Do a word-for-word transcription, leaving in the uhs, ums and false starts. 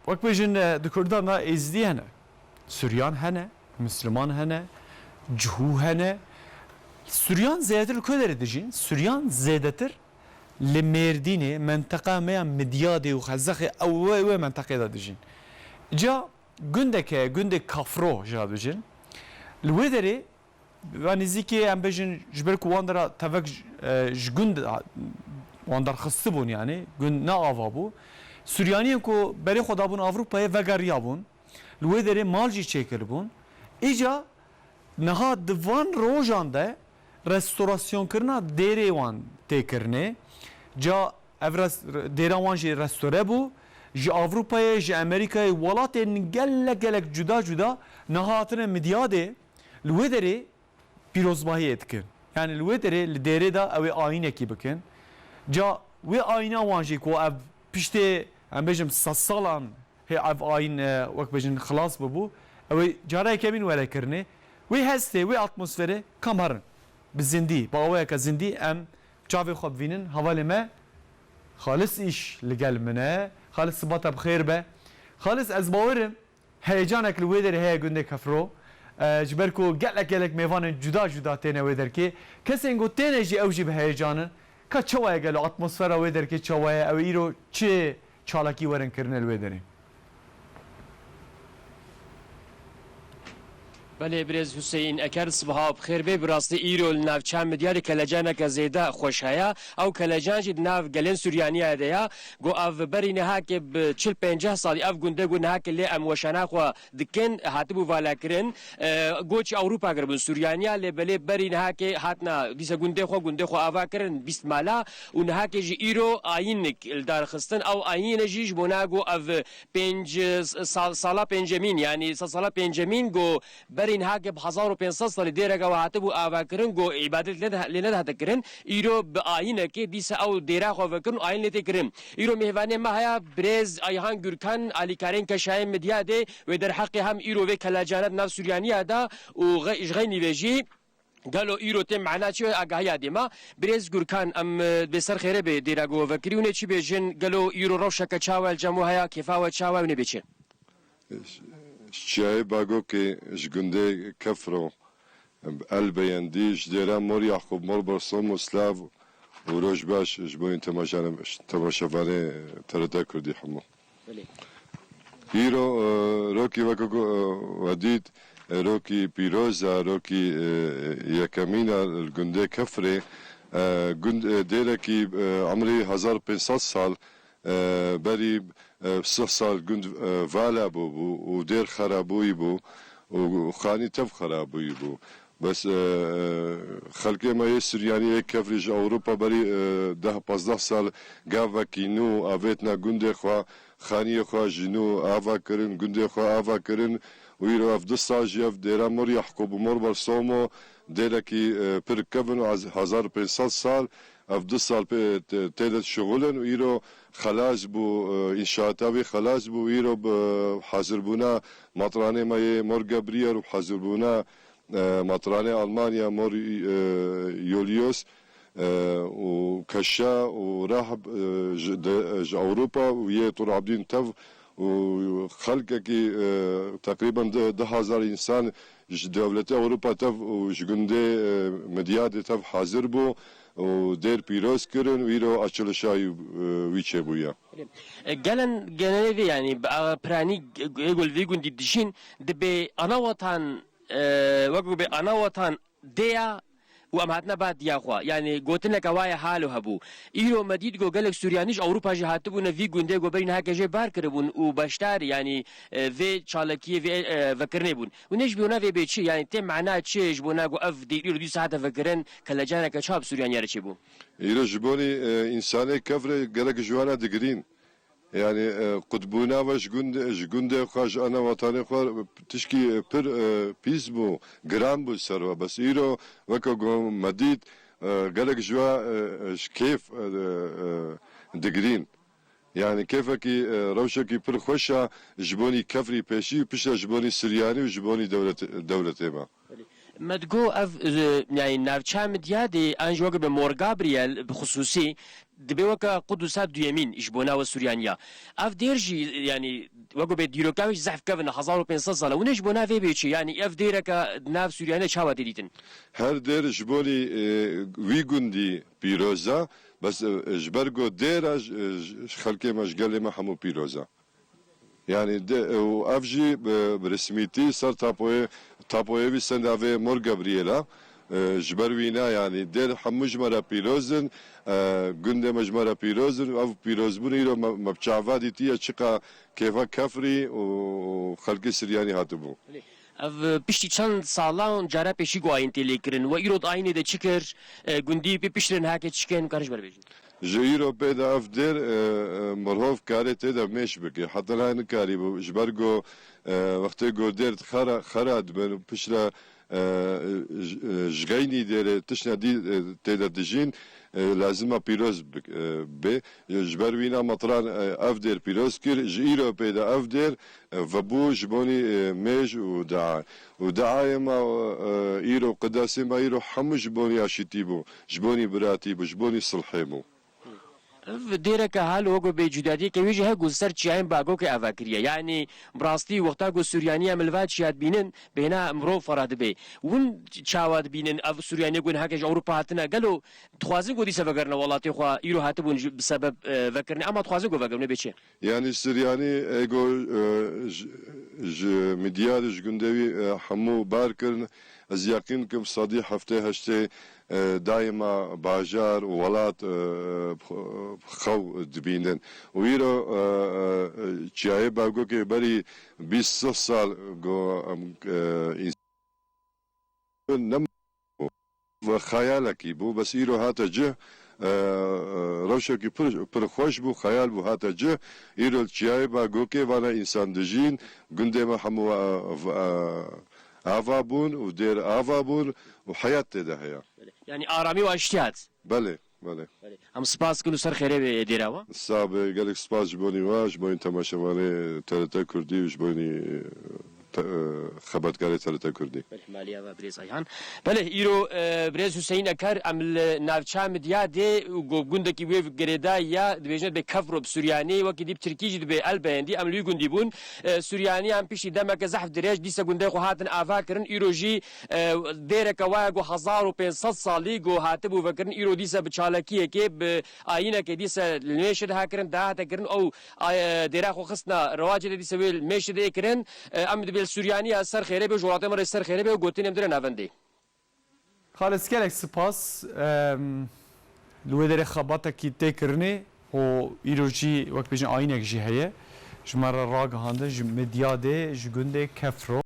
Wek bêjin, e, di Kurdan de Êzidî hene, Suryan hene, Misliman hene, Cihû hene. Suryan zêdetir li ku derê dijîn? Suryan zêdetir li Mêrdînê, menteqa me ya Midyadê û Xezexê, ew wê, wê menteqê de dijîn. Ca gundek heye, gundê Kafro jê re dibêjin. Li wê derê, va nêzîkî em bêjin, ji ber ku wan dera tevek, e, ji gund, wan derxistibûn, yanî gund ne ava bû. Suryaniyên ku berê xwe dabûn Ewropayê vegeriyabûn. Li wê derê mal jî çêkiribûn. Îca niha di van rojan de restorasyonkirinê dêrê wan tê kirinê. Ca ev res-, dêra wan jî restore bû. Ji Ewropayê, ji Amerîkayê, welatên gelek gelek cuda cuda niha hatine Midyadê li wê derê pîrozbahiyê dikin. Yanî li wê derê, li dêrê de ew ê ayînekî bikin. Ca wê ayîna wan jî ku ev piştê, em bêjim, sed salan hê ev ayîn, e, wek bêjin, xilas bibû, ew ê cara yekemîn were kirinê. Wê hestê, wê atmosferê kam herin. Bi zindî, bi awayeke zindî em çavê xwe bivînin. Hevalê me Xalis Îş li gel min e. Xalis, siba te bi xêr be. Xalis, ez bawer im heyecanek li wê derê heye gundê Kefro. E, ji ber ku gelek gelek mêvanên cuda cuda têne wê derkê. Kesên ku têne jî, ew jî bi heyecan in. Ka çawa ye gelo, atmosfera wê derkê çawa ye? Ew îro çi çalakî werin kirine li wê derê? Belê, birêz Huseyîn Eker, sibaha bi xêr bê. Bi rastî îro li navçeya Midyadê kelecaneke zêde xweş heye. Ew kelecan jî di nav gelên Suryaniyê de ye. Got ev berî nihakê bi çil pênceh salî ev gundê got nihakê lê em weşana xwe dikin, hatibû valakirin. E, goçî Ewropa kiribûn Suryaniya, lê belê berî nihakê hatina dîsa gundê xwe, gundê xwe ava kirin bîst mala û nihakê jî îro ayînik li dar xistin. Ew ayîne jî ji bona got ev pênc, e, sal, sala pêncemîn, yanî sed sala pêncemîn got berî nihakê bi hezar û pênc sed salî dêreke we hatibû avakirin, got îbadet lê, lê nedihate kirin. Îro bi ayînekê dîsa ew dêra xwe vekirin û ayîn lê tê kirin. Îro mêvanê me heye birêz Ayhan Gürkan, alîkarên keşayên Midyadê, wê derheqê hem îro vê kelacane di nav Suryaniya de û xe-, ji xeynî ve jî gelo îro tê mana çi ye agahiya dê me. Birêz Gürkan, em, e, bê ser xêrê bê dêra ku we vekirî, hûn ê çi bêjin? Gelo îro rewşeke çawa li cem we heye, kêfa we çawa ye, hûn ê bê çi? Çiyayê Bagokê ji gundê Kefro, Elbeyendî, ji dêra Mor Yaqûb, Mor Bersom û Slav û roj baş ji bo yên temaşan-, temaşevanê T R T Kurdî hemû. Belê. Îro, e, rokî weke ku, e, we dît, e, rokî pîroz e, rokî, e, yekemîn e li gundê Kefrê. E, gund, e, dêrekî, e, emrî hezar pênc sed sal, e, berî, e, sih sal gund, e, vala bûbû û dêr xerabûyî bû û xanî tev xerabûyî bû. Bes, e, e, xelkê me yê Suryanî, yê Kefrî ji Ewropa berî, e, deh pazdeh sal gavekî nû avêtina gundê xwe, xaniyê xwe ji nû ava kirin, gundê xwe ava kirin û îro ev du sal jî ev dêra Mor Yaqûb û Mor Bersomo dêrekî, e, pir kevin û ez-, hezar pênc sed sal ev du sal pê, te-, tê de dişixulin û îro xelas bû, e, înşaata wî xelas bû, îro bi hazirbûna matranê me yê Mor Gebriyel û hazirbûna, e, matranê Almanya Mor, e, Yoliyos, e, û Keşa û Rahb, e, ji, de, ji Ewropa û yê Tur Abdîn tev û xelkekî, e, teqrîben du, du hezar însan ji dewletê Ewropa tev û ji gundê, e, Midyadê tev hazir bû û dêr pîroz kirin û îro açilişa, e, wî çêbûye. E, gelen genelê vê, yanî bi, a, piranî, e, ê ku li vî gundî dijîn, dibê ana wetan, e, wek ku bê ana wetan dê ya û em hatine ba diya xwe. Yanî gotineke wa ye halo hebû. Îro me dît ku gelek Suryanî ji Ewropa jî hatibûne vî gundê ku berî niha ke jê bar kiribûn û beşdarî, yanî, e, vê çalakiyê, vê, e, vekirinê bûn. Hûn ê ji bona vê bê çi? Yanî tê mana çi ji bona ku ev dê îro dîsa hate vekirin, kelecaneke çawa bi Suryaniya re çêbû? Îro ji bonî, e, însanê Kefrê gelek ji wana digirîn. Yanî, e, qutbûna we ji gund-, ji gundê xwe, ji ana wetanê xwe tişkî pir, e, pîs bû, giran bû ser we. Bes îro weke ku me dît, e, gelek ji we, e, ji kêf, e, e, digirîn. Yanî kêfekî, e, rewşekî pir xweş e ji bonî Kefrî pêşî, piştre ji bonî Suryanî û ji bonî dewlet-, dewletê me. Me digot ev, e, yanî navçeya Midyadê an jî weke bi Mor Gabriel bi xisûsî Dibe weke Qudusa duyemîn ji bona we Suryaniya. Ev dêr jî, yanî, wek bê dîroka wê jî zehf kevin e, hezar û pênc sed sal e. Hûn ê ji bona vê bê çi? Yanî ev dêreke di nav Suryaniya çawa tê dîtin? Her dêr ji bonî, e, wî gundî pîroz e, bes, e, ji ber ku dêr e, ji, ji, ji xelkê me, ji gelê me hemû pîroz e. Yanî de, û ev jî bi, bi resmîtî ser tapoyê, tapoyê wî senda vê Mor Gabriel e. E, ji ber wîna, yanî dêr hemû ji me re pîroz in, e, gundê me ji me re pîroz in. Ev pîrozbûn îro me, me bi çava dîtiye çiqa kêfa kefrî û, û xelkê Siryanî hatibû. Ev piştî çend salan cara pêşî ku ayîn tê lêkirin. We îro di ayînê de çi kir? E, gundî pê piştre niha ke çi kin? Kar ji ber bêjin? Ji îro pê de ev dêr, e, e, mirov kare tê de mêş bike. Heta niha nikarîbû. Ji ber ku, e, wextê ku dêr xera, xera dibin û piştre, e, ji, e, ji xeynî dêrê tiştine dî, e, tê de dijîn, e, lazim e pîroz bik-, e, bê. Ji ber wîna me tiran, e, ev dêr pîroz kir. Ji îro pê de ev dêr, e, vebû ji bonî, e, mêj û dua. Û duayê me, e, îro, qidasê me îro hemû ji bonî aşîtî bû, ji bonî biratî bû, ji bonî silhê bû. Ev dêreke hal û wek bê cudadiyeke wê jî hegu ser çiyayên Bagokê ava kiriye. Yanî bi rastî wexta ku Suryaniya milva çiya dibînin, bêhna mirov ferah dibe. Hûn çawa dibînin ev Suryaniyê ku niha ke ji Ewropa hatine? Gelo dixwazin ku dîse vegerine welatê xwe, îro hatibûn ji, bi sebeb, e, vekirinê, ama dixwazin ku vegerine bê çi? Yanî Siryanî ego, e, ji, ji Midyadê, ji gundê wî, e, hemû bar kirin. Ez yeqîn kim sedî heftê heştê, e, daîma bajar û welat, e, xew dibînin. Û îro, e, e, çiyayê Bagokê berî bîst sih sal go, em, e, însan ne ve xeyalekî bû, bes îro hate cih, e, e, rewşekî pir, pir xweş bû, xeyal bû, hate cih. Îro li çiyayê Bagokê vana însan dijîn, gundê me hemû, e, v-, e, ava bûn û dêr ava bûn û heyat tê de heye. Yanî aramî û aştî hat. Belê, belê. Em spas kin û ser xêrê bê dêra we. Sabe, gelek spas ji bonî we, ji bonî temaşevanê T R T Kurdî û ji bonî, e, te-, e, xebatkarê T R T Kurdî. Belê, maliya ve birêz Ayhan. Belê, îro, e, birêz Huseyîn Eker, em li navça Midyadê û go-, gundekî wê girêdayî ya, dibêjin bê Kefro bi Suryanî, wekî dî bi Tirkî jî dibê Elbeyendî, em li wî gundî bûn. E, Suryanî em piştî demeke zehf dirêj dîse gundê xwe hatin ava kirin, îro jî, e, dêreke waya ku hezar û pênc sed salî ku hatibû vekirin, îro dîse bi çalakiyekê, bi ayînekê dîse li mêşê de hakirin, dahate kirin, ew, e, dêra xwe xistna rewacê de dîse wê li mêşê de ê kirin. E, em dibê li Suryaniya ser xêrê bê, ji welatê me re ser xêrê bê û gotinê em dire navendê. Xalis, gelek spas. Em, li wê derê xebatekî tê kirinê û îro jî wek bêjin ayînek jî heye. Ji me re ragihandin ji Midyadê, ji gundê Kefro.